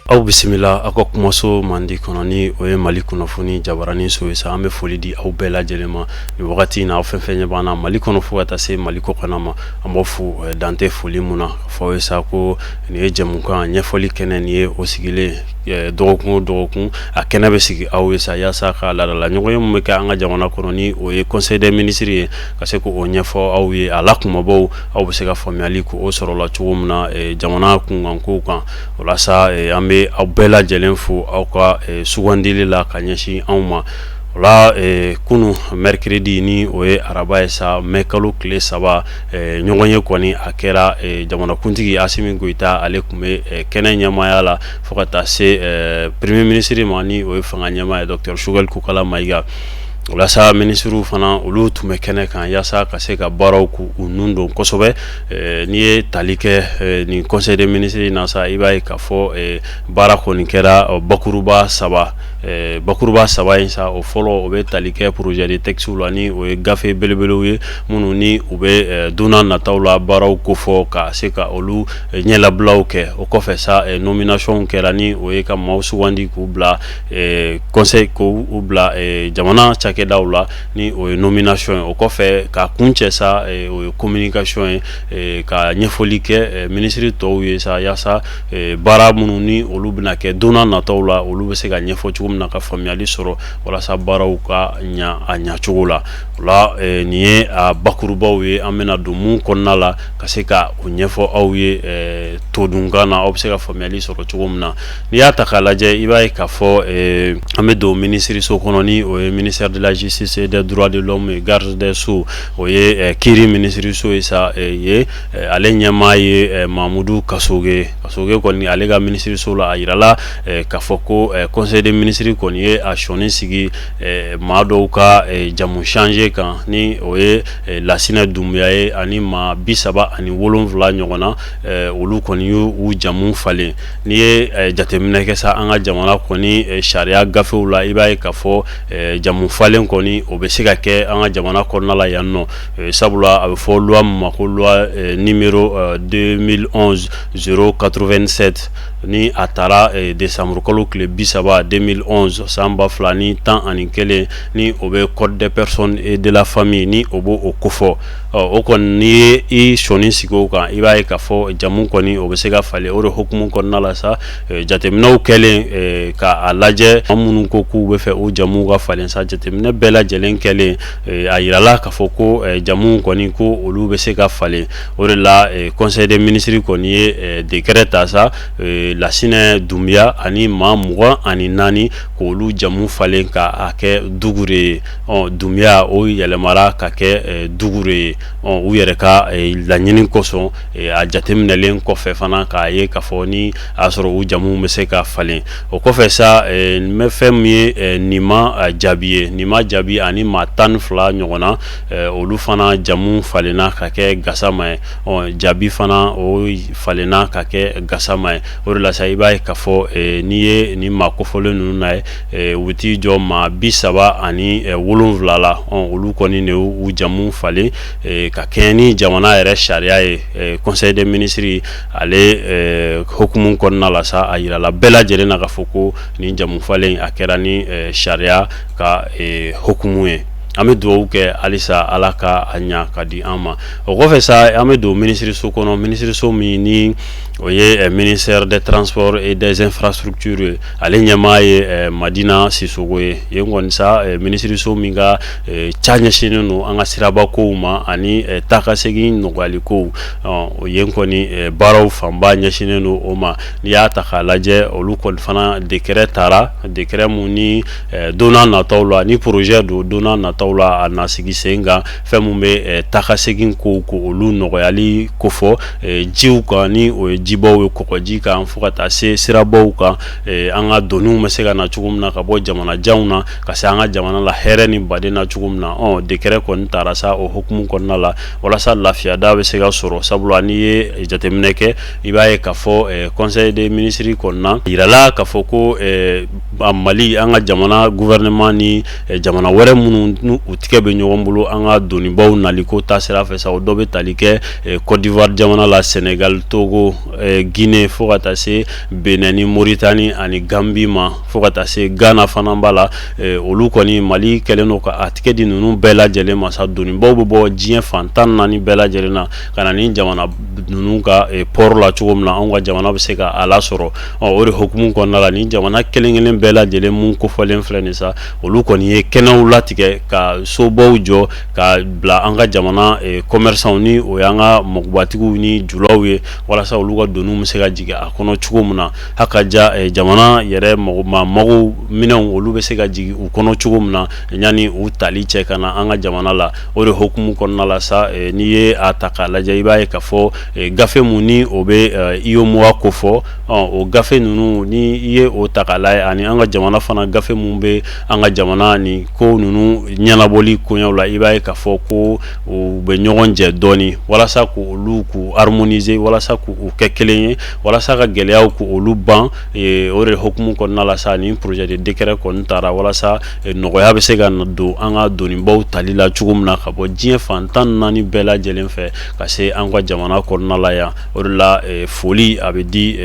Aw bisimila aw ka kumaso mandi kɔnɔ, ni o ye Mali kunnafoni jabaranin so ye sa. An bɛ foli di aw bɛɛ lajɛlen ma nin wagati in na, aw fɛn fɛn ɲɛ b'an na Mali kɔnɔ fo ka taa se Mali kɔkanna ma. An b'aw fo dan tɛ foli mun na. Ka fɔ aw ye sa ko nin ye jɛmukan ɲɛfɔli kɛnɛ, nin ye o sigilen dɔgɔkun o dɔgɔkun, a kɛnɛ bɛ sigi aw ye sa, yaasa ka laadala ɲɔgɔnye min bɛ kɛ an ka jamana kɔnɔ, ni o ye conseil des ministres ye, ka se k'o ɲɛfɔ aw ye, a la kumabaw, aw bɛ se ka faamuyali k'o sɔrɔ la cogo min na jamana kunkankow kan. Walasa an bɛ aw bɛɛ lajɛlen fo aw ka sugandili la ka ɲɛsin anw ma. O la, kunun mercredi, ni o ye araba ye sa, mai kalo tile 3, ɲɔgɔnye kɔni a kɛra. Jamanakuntigi Asimi Goyita, ale tun bɛ kɛnɛ ɲɛmaaya la, fo ka taa se premier ministre ma, ni o ye fanga ɲɛmaa ye, docteur Choguel Kokala Mayiga. Walasa minisiriw fana, olu tun bɛ kɛnɛ kan yaasa ka se ka baaraw k'u nun don kosɛbɛ. N'i ye tali kɛ nin conseil des ministres na sa, i b'a ye k'a fɔ baara kɔni kɛra bakuruba saba. Bakuruba saba in sa, o fɔlɔ, o bɛ tali kɛ projet de texte la, ni o ye gafe belebelew ye minnu ni u bɛ don nataw la baaraw kofɔ, ka se ka olu ɲɛlabilaw kɛ. O kɔfɛ sa, nomination kɛra, ni o ye ka maaw sugandi k'u bila conseil, k'u bila jamana cakɛdaw la, ni o ye nomination ye. O kɔfɛ, ka kuncɛ sa, o ye communication ye, ka ɲɛfɔli kɛ minisiri tɔw ye sa, yaasa baara minnu ni olu bɛna kɛ don nataw la, olu bɛ se ka ɲɛfɔ cogo min na, ka faamuyali sɔrɔ walasa baaraw ka ɲa a ɲacogo la. O la, nin ye a bakurubaw ye. An bɛna don mun kɔnɔna la ka se ka o ɲɛfɔ aw ye todunkan na, aw bɛ se ka faamuyali sɔrɔ cogo min na. N'i y'a ta k'a lajɛ, i b'a ye k'a fɔ an bɛ don minisiriso kɔnɔ, ni o ye ministère de la Justice et des Droits de l'Homme et garde des Sceaux, o ye kiiri minisiriso ye sa ye. Ale ɲɛmaa ye Mamudu Kasoge. Kasoge kɔni, ale ka minisiriso la, a yirala k'a fɔ ko conseil des ministres kɔni ye a sɔnni sigi maa dɔw ka jamu changer kan, ni o ye Lasinɛ Dunbuya ye ani maa 37 ɲɔgɔn na. Olu kɔni y'u jamu falen. N'i ye jateminɛ kɛ sa, an ka jamana kɔni sariya gafew la, i b'a ye k'a fɔ jamu falen kɔni, o bɛ se ka kɛ an ka jamana kɔnɔna la yan nɔ, sabula a bɛ fɔ loi min ma ko loi numéro 2011 087, ni a taara décembre kalo tile 30 2011, san 2011, ni o bɛ Code des personnes et de la famille, ni o b'o o kofɔ. O kɔni, n'i ye i sɔnni sigi o kan, i b'a ye k'a fɔ jamu kɔni, o bɛ se ka falen. O de hukumu kɔnɔna la sa, jateminɛw kɛlen k'a lajɛ, an minnu ko k'u bɛ fɛ o jamu ka falen sa, jateminɛ bɛɛ lajɛlen kɛlen, a yirala k'a fɔ ko jamu kɔni, ko olu bɛ se ka falen. O de la, conseil des ministres kɔni ye décret ta sa, Lasinɛ Dunbiya ani maa 24, k'olu jamu falen k'a kɛ Dugure ye. Ɔ Dunbiya, o yɛlɛmara ka kɛ Dugure ye, u yɛrɛ ka laɲini kosɔn, a jateminɛlen kɔfɛ fana k'a ye k'a fɔ ni a y'a sɔrɔ u jamu bɛ se ka falen. O kɔfɛ sa, n bɛ fɛn min ye Nima Jaabi ye, Nima Jaabi ani maa 12 ɲɔgɔn na, olu fana jamu falenna ka kɛ Gasama ye. Ɔ Jaabi fana, o falenna ka kɛ Gasama ye. O de la sa, i b'a ye k'a fɔ n'i ye nin maa kofɔlen ninnu na ye, u bɛ t'i jɔ maa 37 la. Olu kɔni de y'u jamu falen ka kɛɲɛ ni jamana yɛrɛ sariya ye. Conseil des ministres ale hukumu kɔnɔna la sa, a yirala bɛɛ lajɛlen na k'a fɔ ko nin jamu falen, a kɛra ni sariya ka hukumu ye. An bɛ dugawu kɛ halisa, Ala ka a ɲa ka di an ma. O kɔfɛ sa, an bɛ don minisiriso kɔnɔ, minisiriso min ni o ye ministère des Transports et des Infrastructures ye, ale ɲɛmaa ye Madina Sisoko ye. Yen kɔni sa, minisiriso min ka ca ɲɛsinnen don an ka siraba kow ma ani taa ka segin nɔgɔyali kow, yen kɔni baaraw fanba ɲɛsinnen don o ma. N'i y'a ta k'a lajɛ, olu kɔni fana décret taara, décret mun ni don nataw la, ni projet don, don nataw la a na sigi sen kan, fɛn mun bɛ taa ka segin kow ko olu nɔgɔyali kofɔ jiw kan, ni o ye jibaw ye, kɔgɔji kan, fo ka taa se sirabaw kan, an ka doniw bɛ se ka na cogo min na ka bɔ jamana janw na ka se an ka jamana la hɛrɛ ni baden na cogo min na. Ɔ décret kɔni taara sa o hukumu kɔnɔna la, walasa lafiyada bɛ se ka sɔrɔ, sabula n'i ye jateminɛ kɛ, i b'a ye k'a fɔ conseil des ministres kɔnɔna yirala k'a fɔ ko Mali, an ka jamana gouvernement ni jamana wɛrɛ minnu n'u ni u tigɛ bɛ ɲɔgɔn bolo an ka donibaw naliko ta sira fɛ sa, o dɔ bɛ tali kɛ Côte d'Ivoire jamana la, Sénégal, Togo, Guinée, fo ka taa se Benin ni Mauritanie ani Gambie ma, fo ka taa se Ghana fana b'a la. Olu kɔni, Mali kɛlen don ka a tigɛ di ninnu bɛɛ lajɛlen ma sa. Donibaw bɛ bɔ diɲɛ fan 14 bɛɛ lajɛlen na ka na ni jamana ninnu ka port la cogo min na, anw ka jamana bɛ se ka a lasɔrɔ. O de hukumu kɔnɔna la, ni jamana kelen kelen bɛɛ lajɛlen mun kofɔlen filɛ nin sa, olu kɔni ye kɛnɛw latigɛ ka sobaw jɔ ka bila an ka jamana commerçants, ni o y'an ka magobatigiw ni julaw ye, walasa olu ka doniw bɛ se ka jigin a kɔnɔ cogo min na, ha ka ja jamana yɛrɛ mago minɛnw, olu bɛ se ka jigin u kɔnɔ cogo min na yanni u tali cɛ ka na an ka jamana la. O de hukumu kɔnɔna la sa, n'i ye a ta k'a lajɛ, i b'a ye k'a fɔ gafe mun ni o bɛ UEMOA kofɔ, o gafe ninnu, ni i ye o ta k'a lajɛ, ani an ka jamana fana gafe mun bɛ an ka jamana ni ko ninnu ɲɛnabɔli koɲɛw la, i b'a ye k'a fɔ ko u bɛ ɲɔgɔn jɛ dɔɔni, walasa k'olu k'u harmoniser, walasa k'u kɛ kelen ye, walasa ka gɛlɛyaw k'olu ban. O de hukumu kɔnɔna la sa, ni projet de décret kɔni taara walasa nɔgɔya bɛ se ka don an ka donibaw tali la cogo min na ka bɔ diɲɛ fan 14 bɛɛ lajɛlen fɛ ka se an ka jamana kɔnɔna la yan. O de la, foli a bɛ di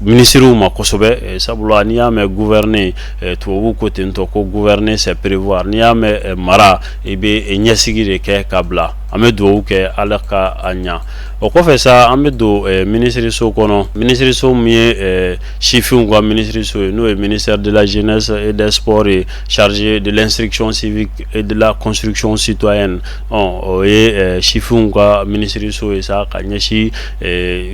minisiriw ma kosɛbɛ, sabula n'i y'a mɛn gouverner, tubabuw ko ten tɔ ko gouverner, c'est prévoir. N'i y'a mɛn mara, i bɛ ɲɛsigi de kɛ ka bila. An bɛ dugawu kɛ, Ala ka a ɲa. O kɔfɛ sa, an bɛ don minisiriso kɔnɔ, minisiriso min ye sifinw ka minisiriso ye, n'o ye ministère de la Jeunesse et des Sports ye, chargé de l'instruction civique et de la construction citoyenne. O ye sifinw ka minisiriso ye sa, ka ɲɛsin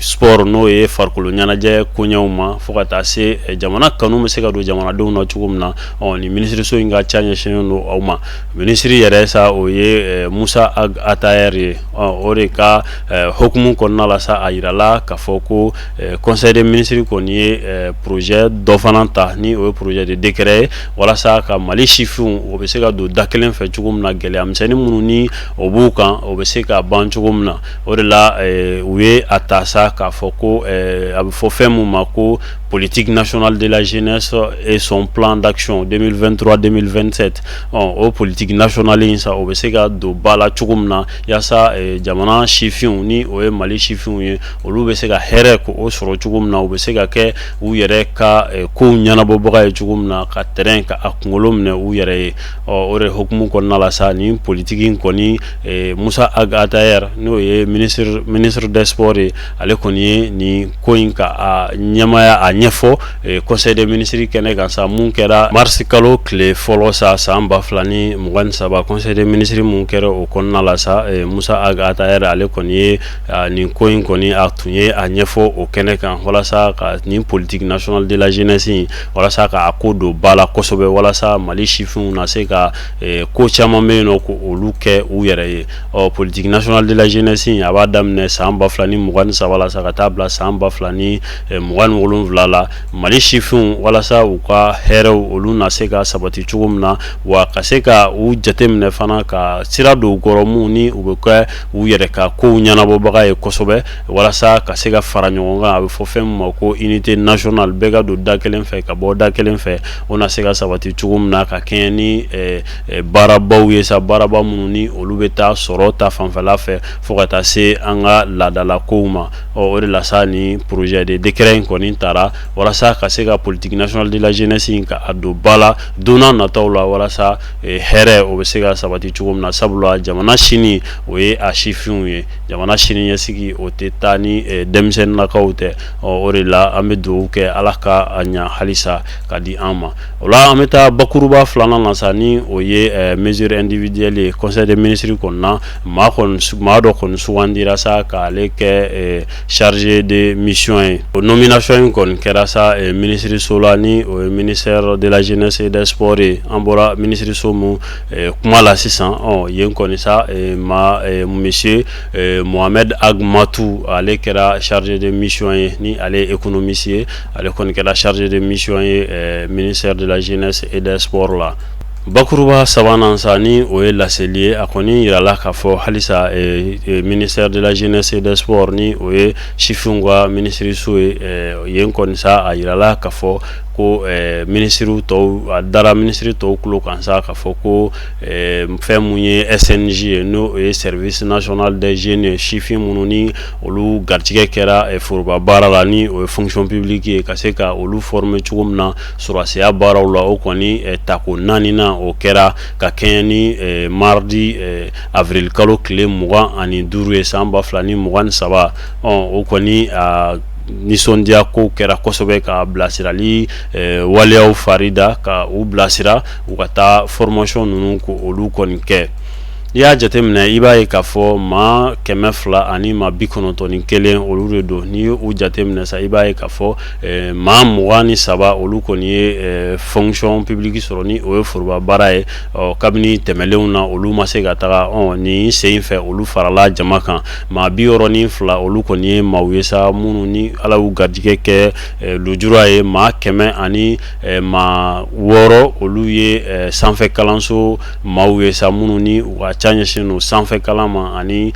sport, n'o ye farikolo ɲɛnajɛ koɲɛw ma, fo ka taa se jamana kanu bɛ se ka don jamanadenw na cogo min na. Nin minisiriso in ka ca ɲɛsinnen don aw ma. Minisiri yɛrɛ sa, o ye Musa Ag Attaher ye. O de ka hukumu kɔnɔna la sa, a yirala k'a fɔ ko conseil des ministres kɔni ye projet dɔ fana ta, ni o ye projet de décret ye, walasa ka Mali sifinw, o bɛ se ka don da kelen fɛ cogo min na, gɛlɛya misɛnnin minnu ni o b'u kan, o bɛ se ka ban cogo min na. O de la, u ye a ta sa k'a fɔ ko a bɛ fɔ fɛn mun ma ko politique nationale de la jeunesse et son plan d'action 2023-2027. O politique nationale in sa, o bɛ se ka don ba la cogo min na, yaasa jamana sifinw, ni o ye Mali sifinw ye, olu bɛ se ka hɛrɛ k'o sɔrɔ cogo min na, u bɛ se ka kɛ u yɛrɛ ka kow ɲɛnabɔbaga ye cogo min na, ka terrain ka a kunkolo minɛ u yɛrɛ ye. O de hukumu kɔnɔna la sa, nin politique in kɔni, Musa Ag Attaher, n'o ye ministre des Sports ye, ale kɔni ye nin ko in ka a ɲɛmaya a ɲɛfɔ conseil des ministres kɛnɛ kan sa, mun kɛra mars kalo tile fɔlɔ sa, san 2023. Conseil des ministres mun kɛra, o kɔnɔna la sa, Musa Ag Attaher, ale kɔni ye nin ko in kɔni, a tun ye a ɲɛfɔ o kɛnɛ kan, walasa ka nin politique nationale de la jeunesse, walasa k'a ko don ba la kosɛbɛ, walasa Mali sifinw na se ka ko caman bɛ yen nɔ ko olu kɛ u yɛrɛ ye. Ɔ, politique nationale de la jeunesse, a b'a daminɛ san 2023 la sa, ka taa bila san 2027 la. Mali sifinw, walasa u ka hɛrɛw, olu na se ka sabati cogo min na, wa ka se ka u jateminɛ fana, ka sira don u kɔrɔ mun ni u bɛ kɛ u yɛrɛ ka kow ɲɛnabɔbaga ye kosɛbɛ, walasa ka se ka fara ɲɔgɔn kan, a bɛ fɔ fɛn min ma ko unité nationale, bɛɛ ka don da kelen fɛ ka bɔ da kelen fɛ, o na se ka sabati cogo min na, ka kɛɲɛ ni baarabaw ye sa, baaraba minnu ni olu bɛ taa sɔrɔ ta fanfɛla fɛ, fo ka taa se an ka laadala kow ma. Ɔ, o de la sa, ni projet de décret in kɔni taara walasa ka se ka politique nationale de la jeunesse in ka a don ba la don n'a nataw la, walasa hɛrɛ, o bɛ se ka sabati cogo min na, sabula jamana sini, o ye a sifinw ye. Jamana sini ɲɛsigi, o tɛ taa ni denmisɛnninnakaw tɛ. Ɔ, o de la, an bɛ dugawu kɛ, Ala ka a ɲa halisa ka di an ma. O la, an bɛ taa bakuruba filanan na sa, ni o ye mesure individuelle ye. Conseil des ministres kɔnɔna, maa kɔni, maa dɔ kɔni sugandira sa k'ale kɛ chargé de mission ye. O nomination in kɔni kɛra sa minisiriso la, ni o ye ministère de la Jeunesse et des Sports ye. An bɔra minisiriso mun kuma la sisan, ɔ, yen kɔni sa, ma monsieur Mohamed Ag Matou, ale kɛra chargé de mission ye, ni ale ye économiste ye, ale kɔni kɛra chargé de mission ye ministère de la Jeunesse et des Sports la. Bakuruba sabanan sa, ni o ye laseli ye, a kɔni yirala k'a fɔ halisa ministère de la Jeunesse et des Sports, ni o ye sifinw ka minisiriso ye, yen kɔni sa, a yirala k'a fɔ ko ko minisiriw tɔw, a dara minisiri tɔw tulo kan sa k'a fɔ ko fɛn mun ye SNJ ye, n'o ye Service national des jeunes ye, sifin minnu ni olu garijɛgɛ kɛra foroba baara la, ni o ye fonction publique ye, ka se ka olu former cogo min na sɔrɔdasiya baaraw la, o kɔni tako naaninan o kɛra ka kɛɲɛ ni mardi avril kalo tile 25 ye san 2023. O kɔni nisɔndiya ko kɛra kosɛbɛ ka bilasirali waleyaw fari da ka u bilasira u ka taa formation ninnu ko olu kɔni kɛ. N'i y'a jateminɛ, i b'a ye k'a fɔ maa 200 ani maa 91 olu de don. N'i ye u jateminɛ sa, i b'a ye k'a fɔ maa 23 olu kɔni ye fonction publique sɔrɔ, ni o ye foroba baara ye. Ɔ kabini tɛmɛlenw na olu ma se ka taga, nin sen fɛ olu farala jama kan. Maa 62 olu kɔni ye maaw ye sa minnu ni Ala y'u garijɛgɛ kɛ lujura ye. Maa 100 ani maa 6 olu ye sanfɛ kalanso maaw ye sa minnu ni u ka ca ɲɛsin don sanfɛ kalan ma ani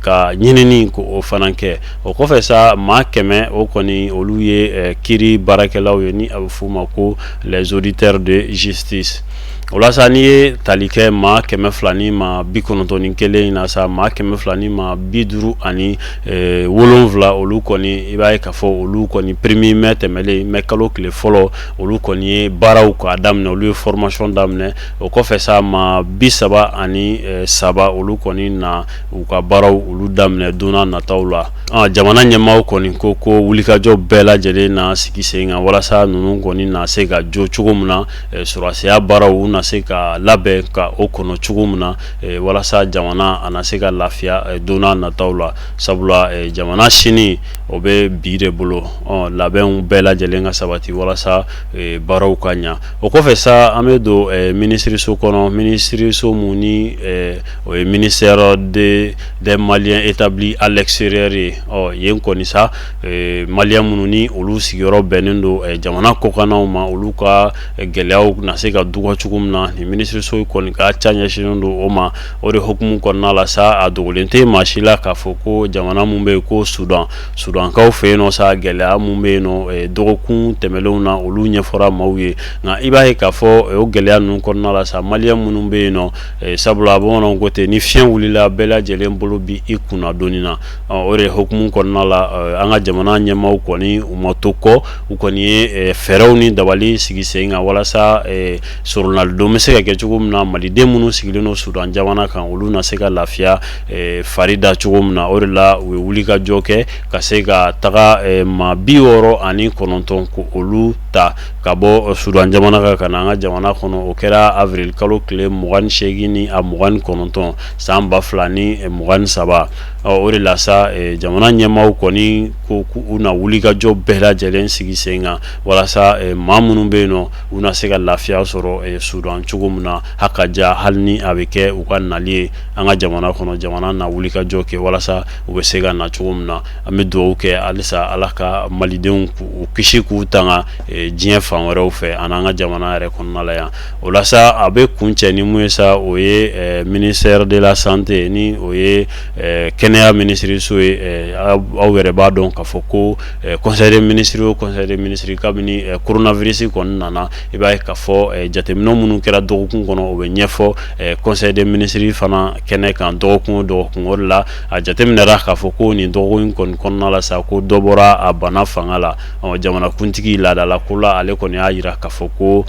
ka ɲinini ko o fana kɛ. O kɔfɛ sa, maa 100 o kɔni olu ye kiiri baarakɛlaw ye, ni a bɛ f'u ma ko les auditeurs de justice. O la sa, n'i ye tali kɛ maa 200 ni maa 91 in na sa, maa 200 ni maa 57 olu kɔni, i b'a ye k'a fɔ olu kɔni premier mai tɛmɛlen, mai kalo tile fɔlɔ, olu kɔni ye baaraw k'a daminɛ, olu ye formation daminɛ. O kɔfɛ sa, maa 33 olu kɔni na u ka baaraw olu daminɛ don nataw la. Jamana ɲɛmaaw kɔni ko ko wulikajɔ bɛɛ lajɛlen na sigi sen kan walasa ninnu kɔni na se ka jɔ cogo min na, sɔrɔdasiya baaraw u na se ka labɛn ka o kɔnɔ cogo min na, walasa jamana a na se ka lafiya don nataw la. Sabula jamana sini o bɛ bi de bolo, labɛnw bɛɛ lajɛlen ka sabati walasa baaraw ka ɲa. O kɔfɛ sa, an bɛ don minisiriso kɔnɔ, minisiriso mun ni o ye ministère des Maliens établis à l'extérieur ye. Ɔ yen kɔni sa, Malien minnu ni olu sigiyɔrɔ bɛnnen don jamana kɔkannaw ma, olu ka gɛlɛyaw na se ka dɔgɔ cogo min na, nin minisiriso kɔni ka ca ɲɛsinnen don o ma. O de hukumu kɔnɔna la sa, a dogolen tɛ maa si la k'a fɔ ko jamana mun bɛ yen ko Sudan, Sudankaw fɛ yen nɔ sa, gɛlɛya mun bɛ yen nɔ dɔgɔkun tɛmɛnlenw na, olu ɲɛfɔra maaw ye. Nka i b'a ye k'a fɔ o gɛlɛya ninnu kɔnɔna la sa, Malien minnu bɛ yen nɔ, sabula bamananw ko ten, ni fiɲɛ wulila bɛɛ lajɛlen bolo bi i kunna doni na. O de hukumu kɔnɔna la, an ka jamana ɲɛmaaw kɔni u ma to kɔ, u kɔni ye fɛɛrɛw ni dabali sigi sen kan walasa soronalidon bɛ se ka kɛ cogo min na, maliden minnu sigilen don Sudan jamana kan, olu na se ka lafiya fari da cogo min na. O de la u ye wulikajɔ kɛ ka se ka taga maa 69 ko olu ta ka bɔ Sudan jamana kan ka na an ka jamana kɔnɔ. O kɛra avril kalo tile 28 ni a 29 san 2023. O de la sa, jamana ɲɛmaaw kɔni ko u na wulikajɔ bɛɛ lajɛlen sigi sen kan walasa maa minnu bɛ yen nɔ, u na se ka lafiya sɔrɔ Sudan cogo min na. Ha ka ja, hali ni a bɛ kɛ u ka nali ye an ka jamana kɔnɔ, jamana na wulikajɔ kɛ walasa u bɛ se ka na cogo min na. An bɛ dugawu kɛ halisa Ala ka malidenw u kisi k'u tanga diɲɛ fan wɛrɛw fɛ ani an ka jamana yɛrɛ kɔnɔna la yan. O la sa, a bɛ kuncɛ ni mun ye sa, o ye ministère de la santé, ni o ye kɛnɛya minisiriso ye. Aw yɛrɛ b'a dɔn k'a fɔ ko conseil des ministres o conseil des ministres, kabini coronavirus kɔni nana, i b'a ye k'a fɔ jateminɛ minnu kɛra dɔgɔkun kɔnɔ, o bɛ ɲɛfɔ conseil des ministres fana kɛnɛ kan dɔgɔkun o dɔgɔkun. O de la a jateminɛra k'a fɔ ko nin dɔgɔkun kɔni kɔnɔna la sa, ko dɔ bɔra a bana fanga la. Jamanakuntigi laadala ko la, ale kɔni y'a jira k'a fɔ ko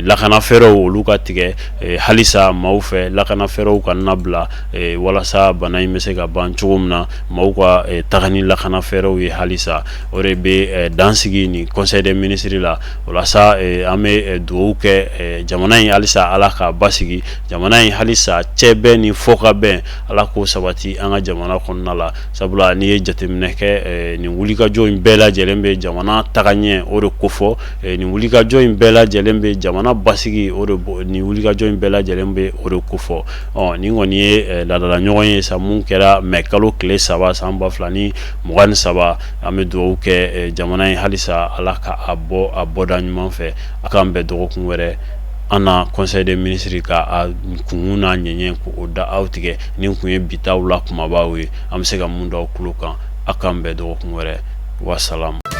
lakana fɛɛrɛw olu ka tigɛ halisa maaw fɛ, lakana fɛɛrɛw kana bila walasa bana in bɛ se ka ban cogo min na, maaw ka taga ni lakana fɛɛrɛw ye halisa. O de bɛ dan sigi nin conseil des ministres la. O la sa, an bɛ dugawu kɛ jamana in halisa Ala k'a basigi, jamana in halisa cɛbɛn ni fɔkabɛn Ala k'o sabati an ka jamana kɔnɔna la. Sabula n'i ye jateminɛ kɛ, nin wulikajɔ in bɛɛ lajɛlen bɛ jamana taga ɲɛ o de kofɔ, nin wulikajɔ in bɛɛ lajɛlen bɛ jamana basigi o de, nin wulikajɔ in bɛɛ lajɛlen bɛ o de kofɔ. Nin kɔni ye laadala ɲɔgɔn ye sa mun kɛra mɛ kalo tile 3 san 2023. An bɛ dugawu kɛ jamana in halisa Ala ka a bɔ a bɔda ɲuman fɛ. A k'an bɛn dɔgɔkun wɛrɛ, an na conseil des ministres ka a kunkun n'a ɲɛɲɛ k'o da aw tigɛ. Nin kun ye bi taw la kumabaw ye, an bɛ se ka mun da aw tulo kan. A k'an bɛn dɔgɔkun wɛrɛ, wasalamu.